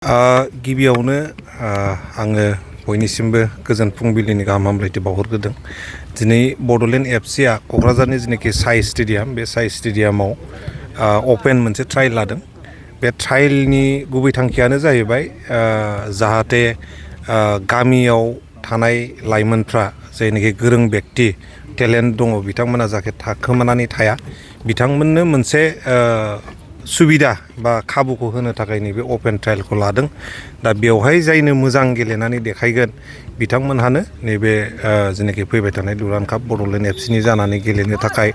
गिबियावनो आङो बयनिसिमबो गोजोन फुंबिलिनि गाहाम हामलायथि बावहरग्रोदों। दिनै बड'लेण्ड एफसिआ क'क्राझारनि जेनाखि साइ स्टेडियाम, बे साइ स्टेडियामाव अपेन मोनसे ट्रायल लादों। बे ट्रायलनि गुबै थांखियानो जाहैबाय जाहाथे गामियाव थानाय लाइमोनफ्रा जायनाखि गोरों व्यक्ति टेलेन्ट दङ बिथांमोना जाहाथे थाखोमानानै थाया, बिथांमोननो मोनसे सुबिदा बा खाबुखौ होनो थाखाय नैबे अपेन ट्रायलखौ लादों। दा बेवहाय जायनो मोजां गेलेनानै देखायगोन बिथांमोनहानो नैबे जेनाखि फैबाय थानाय दुरान्ड काप बड'लेण्ड एफसिनि जानानै गेलेनो थाखाय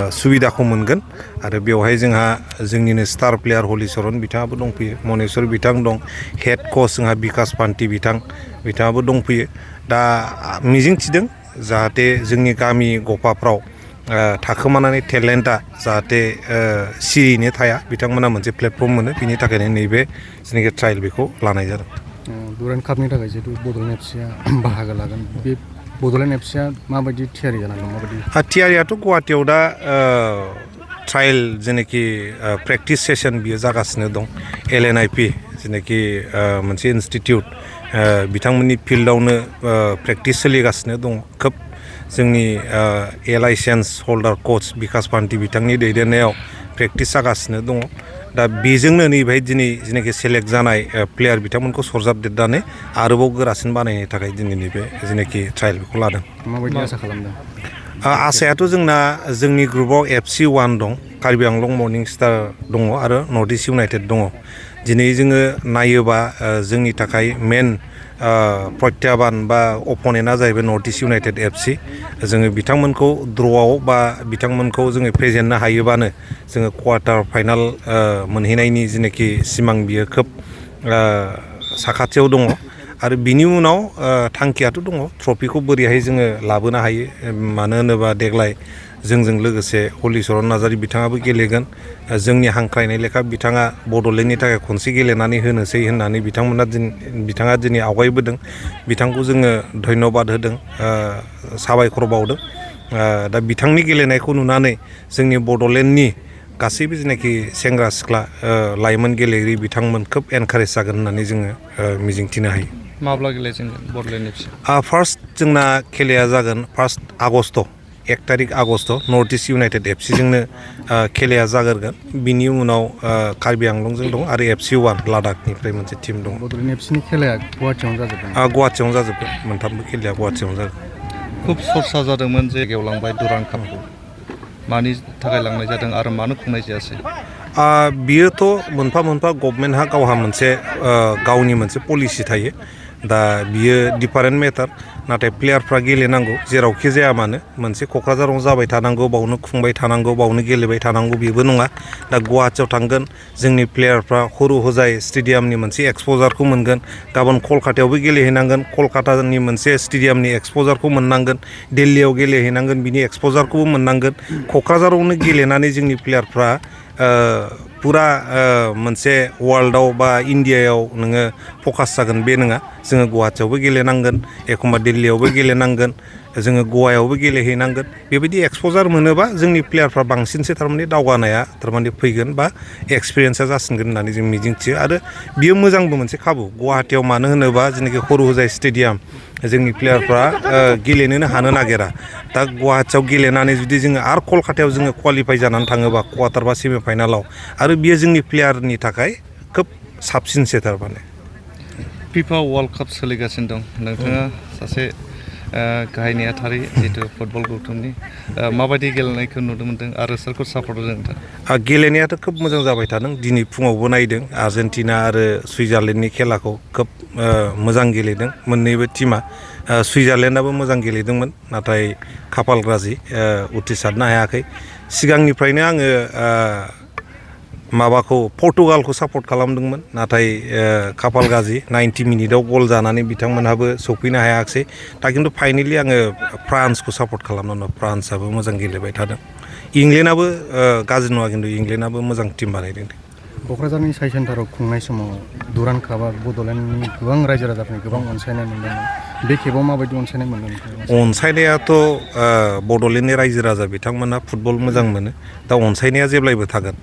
सुबिदाखौ मोनगोन। आरो बेवहाय जोंहा जोंनिनो स्टार प्लेयार हलिचरन बिथाङाबो दंफैयो, मनेस्वर बिथां दं, हेड कच जोंहा बिकास पान्थि बिथाङाबो दंफैयो। दा मिजिंथिदों जाहाथे जोंनि गामि गफाफ्राव थाखोमानानै टेलेन्टआ जाहाथे सिरियैनो थाया, बिथांमोना मोनसे प्लेटफर्म मोनो। बिनि थाखायनो नैबे जेनाखि ट्रायल बेखौ लानाय जादों। दुरान्ड कापनि थाखाय जिहेतु बड'लेण्ड एफसिआ बाहागो लागोन, बे बड'लेण्ड एफसिआ माबायदि थियारि जानानै दं? माबायदि थियारियाथ' गुवाहाटियाव दा ट्रायल जेनाखि प्रेक्टिस सेसन बियो जागासिनो दं। LNIP जेनाखि मोनसे इनस्टिटिउट, बिथांमोननि फिल्डआवनो प्रेक्टिस सोलिगासिनो दं। खोब जोंनि लाइसेन्स हल्डार कच बिकास पान्थि बिथांनि दैदेननायाव प्रेक्टिस जागासिनो दङ। दा बेजोंनो नैबेहाय दिनै जेनाखि सेलेक्ट जानाय प्लेयार बिथांमोनखौ सरजाबदेरनानै आरोबाव गोरासिन बानायनो थाखाय दिनै नैबे जेनाखि ट्रायल बेखौ लादों। माबायदि आसा खालामदों? आसायाथ' जोंना जोंनि ग्रुपआव FC1 दं, कार्बि आंलं मर्निं स्टार दङ आरो नर्थ इस्ट इउनाइटेड दङ। दिनै जोङो नायोबा जोंनि थाखाय मेन प्रत्याबान बा अपनेन्टआ जाहैबाय नर्थ इस्ट इउनाइटेड FC। जोङो बिथांमोनखौ ड्र'आव बा बिथांमोनखौ जोङो फेजेननो हायोबानो जोङो क्वार्टार फाइनाल मोनहैनायनि जेनाखि सिमां बियो खोब साखाथियाव दङ। आरो बिनि उनाव थांखियाथ' दङ ट्रफिखौ बोरैहाय जोङो लाबोनो हायो। मानो होनोबा देग्लाय जोंजों लोगोसे हलिचरन नार्जारि बिथाङाबो गेलेगोन। जोंनि हांख्रायनाय लेखा बिथाङा बड'लेण्डनि थाखाय खनसे गेलेनानै होनोसै होननानै बिथाङा दिनै आवगायबोदों। बिथांखौ जोङो धन्यबाद होदों, साबायखर बावदों। दा बिथांनि गेलेनायखौ नुनानै जोंनि बड'लेण्डनि गासैबो जेनाखि सेंग्रा सिख्ला लाइमोन गेलेगिरि बिथांमोन खोब एनकारेज जागोन होननानै जोङो मिजिंथिनो हायो। माब्ला गेलेजेनगोन बड'लेण्ड एफसि? फार्स्ट जोंना खेलाया जागोन 1 आगस्ट, 1 तारिख आगस्ट नर्थ इस्ट इउनाइटेड एफसिजोंनो खेलाया जागोरगोन। बिनि उनाव कार्बि आंलंजों दं आरो FC1 लादाखनिफ्राय मोनसे टिम दं। बड'लेण्ड एफसिनि खेलाया गुवाहाटियावनो जाजोबगोन? गुवाहाटियावनो जाजोबगोन, मोनथामबो खेलाया गुवाहाटियावनो जागोन। खुब सरसा जादोंमोन जे जायगायाव लांबाय दुरान्ड कापखौ, मानि थाखाय लांनाय जादों आरो मानो खुंनाय जायासै? बियोथ' मोनफा मोनफा गभर्नमेन्टहा गावहा मोनसे गावनि मोनसे पलिसि थायो। दा बियो डिफारेन्ट मेटार, नाथाय प्लेयारफ्रा गेलेनांगौ जेरावखि जाया मानो। मोनसे क'क्राझाराव जाबाय थानांगौ, बावनो खुंबाय थानांगौ, बावनो गेलेबाय थानांगौ बेबो नङा। दा गुवाहाटियाव थांगोन, जोंनि प्लेयारफ्रा हरु हजाय स्टेडियामनि मोनसे एक्सप'जारखौ मोनगोन। गाबोन कलकातायावबो गेलेहैनांगोन, कलकातानि मोनसे स्टेडियामनि एक्सप'जारखौ मोननांगोन। दिल्लीयाव गेलेहैनांगोन, बिनि एक्सप'जारखौबो मोननांगोन। क'क्राझारावनो गेलेनानै जोंनि प्लेयारफ्रा पुरा मोनसे वर्ल्डआव बा इण्डियायाव नोङो फकास जागोन बे नङा। जोङो गुवाहाटियावबो गेलेनांगोन, एखमबा दिल्लीयावबो गेलेनांगोन, जोङो गवायावबो गेलेहैनांगोन। बेबायदि एक्सप'जार मोनोबा जोंनि प्लेयारफ्रा बांसिनसो थारमाने दावगानाया थारमाने फैगोन बा एक्सपिरियेन्सा जासिनगोन होननानै जों मिजिंथियो। आरो बियो मोजांबो मोनसे खाबु। गुवाहाटियाव मानो होनोबा जेनाखि हरु हजाय स्टेडियाम, जोंनि प्लेयारफ्रा गेलेनोनो हानो नागिरा। दा गुवाहाटियाव गेलेनानै जुदि जोङो आरो कलकातायाव जोङो क्वालिफाइ जानानै थाङोबा क्वार्टार बा सेमि फाइनालाव, आरो बियो जोंनि प्लेयारनि थाखाय खोब साबसिनसो थारमाने। फिफा वर्ल्ड काप सोलिगासिनो दं, नोंथाङा सासे गाहाय नेहाथारि जिहेतु फुटबल गौथुमनि, माबायदि गेलेनायखौ नुनो मोनदों आरो सोरखौ सापर्ट होदों नोंथाङा? गेलेनायाथ' खोब मोजां जाबाय थादों। दिनै फुङावबो नायदों आर्जेन्टिना आरो सुइजारलेण्डनि खेलाखौ, खोब मोजां गेलेदों मोन्नैबो टिमा। सुइजारलेण्डआबो मोजां गेलेदोंमोन, नाथाय खाफाल गाज्रि उथ्रिसारनो हायाखै। सिगांनिफ्रायनो आङो पर्तुगालखौ सापर्ट खालामदोंमोन, नाथाय खाफाल गाज्रि 90 मिनिटआव गल जानानै बिथांमोनहाबो सौफैनो हायाखिसै। दा खिन्थु फाइनेलि आङो फ्रान्सखौ सापर्ट खालामनानै दं। फ्रान्सआबो मोजां गेलेबाय थादों। इंलेन्डआबो गाज्रि नङा, खिन्थु इंलेन्डआबो मोजां टिम बानायदों। क'क्राझारनि साइ सेन्टाराव खुंनाय समाव दुरान्ड कापआ बड'लेण्डनि गोबां रायजो राजाफोरनि गोबां अनसायनाय मोनदोंमोन। बे खेबाव माबायदि अनसायनाय मोनदों? अनसायनायाथ' बड'लेण्डनि रायजो राजा बिथांमोना फुटबल मोजां मोनो। दा अनसायनाया जेब्लायबो थागोन।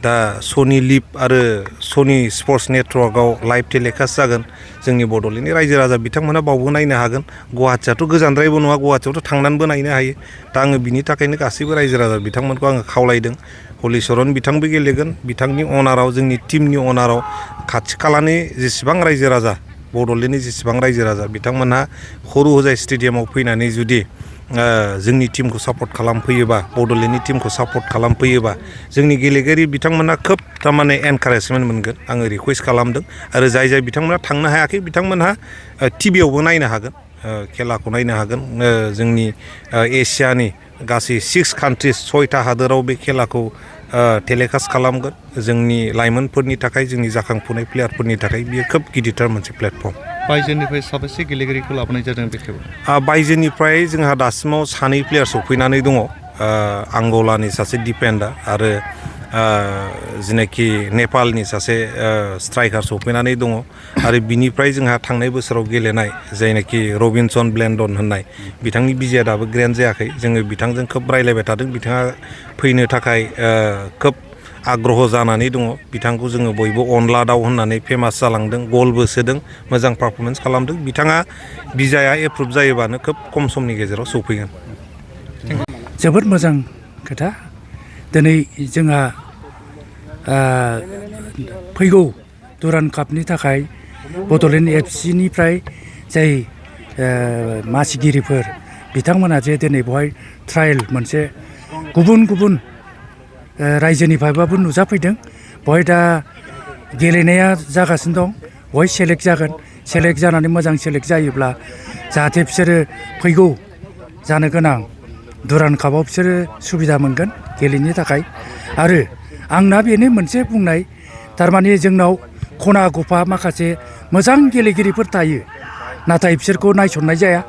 दा सनि लिभ आरो सनि स्पर्ट्स नेटवर्कआव लाइभ टेलिकास्ट जागोन जोंनि बड'लेण्डनि रायजो राजा बिथांमोना बावबो नायनो हागोन गुवाहाटियाथ' गोजानद्रायबो नङा गुवाहाटियावथ' थांनानैबो नायनो हायो दा आङो बिनि थाखायनो गासैबो रायजो राजा बिथांमोनखौ आङो खावलायदों हलिचरन बिथांबो गेलेगोन बिथांनि अनाराव जोंनि टीमनि अनाराव खाथि खालानि जेसेबां रायजो राजा बड'लेण्डनि जेसेबां रायजो राजा बिथांमोनहा खर' होजाय स्टेडियामाव फैनानै जुदि जोंनि टीमखौ सापर्ट खालामफैयोबा बड'लेण्डनि टीमखौ सापर्ट खालामफैयोबा जोंनि गेलेगिरि बिथांमोना खोब थारमाने एनकारेजमेन्ट मोनगोन आङो रिकुवेस्ट खालामदों आरो जाय बिथांमोना थांनो हायाखै बिथांमोनहा टिभियावबो नायनो हागोन खेलाखौ नायनो हागोन जोंनि एसियानि गासै 6 कान्ट्रिस 6टा हादोराव बे खेलाखौ टेलिकास्ट खालामगोन जोंनि लाइमोनफोरनि थाखाय जोंनि जाखांफुनाय प्लेयारफोरनि थाखाय बियो खोब गिदिरथार मोनसे प्लेटफर्म बायजोनिफ्राय साबेसे गेलेगिरिखौ लाबोनाय जादों बेखौ बायजोनिफ्राय जोंहा दासिमाव 2 प्लेयार सफैनानै दङ आंगलानि सासे डिफेन्डार आरो जेनाखि नेपालनि सासे स्ट्राइकार सफैनानै दङ आरो बिनिफ्राय जोंहा थांनाय बोसोराव गेलेनाय जायनाखि रबिनसन ब्लेन्डन होननाय बिथांनि बिजाया दाबो ग्रेन्ड जायाखै जोङो बिथांजों खोब रायलायबाय थादों बिथाङा फैनो थाखाय खोब आग्रह जानानै दङ बिथांखौ जोङो बयबो अनला दाउ होननानै फेमास जालांदों गलबो सोदों मोजां पारफरमेन्स खालामदों बिथाङा बिजाया एप्रुभ जायोबानो खोब खम समनि गेजेराव सफैगोन जोबोद मोजां खोथा दिनै जोंहा फैगौ दुरान्ड कापनि थाखाय बड'लेण्ड एफसिनिफ्राय जाय मासिगिरिफोर बिथांमोना जे दिनै बेवहाय ट्रायल मोनसे गुबुन रायजोनिफ्रायबाबो नुजाफैदों बेवहाय दा गेलेनाया जागासिनो दं बेवहाय सेलेक्ट जागोन सेलेक्ट जानानै मोजां सेलेक्ट जायोब्ला जाहाथे बिसोरो फैगौ जानो गोनां दुरान्ड कापआव बिसोरो सुबिदा मोनगोन गेलेनो थाखाय आरो आंना बेनो मोनसे बुंनाय थारमाने जोंनाव खना गफा माखासे मोजां गेलेगिरिफोर थायो नाथाय बिसोरखौ नायसननाय जाया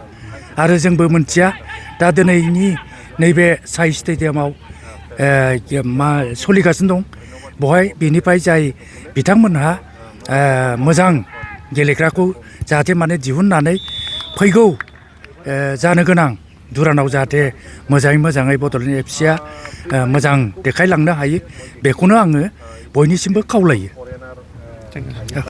आरो जोंबो मोनथिया दा दिनैनि नैबे साइ स्टेडियामाव मा सोलिगासिनो दं बेवहाय बेनिफ्राय जाय बिथांमोनहा मोजां गेलेग्राखौ जाहाथे माने दिहुननानै फैगौ जानो गोनां दुरान्डआव जाहाथे मोजाङै बड'लेण्ड एफसिया मोजां देखायलांनो हायो बेखौनो आङो बयनिसिमबो खावलायो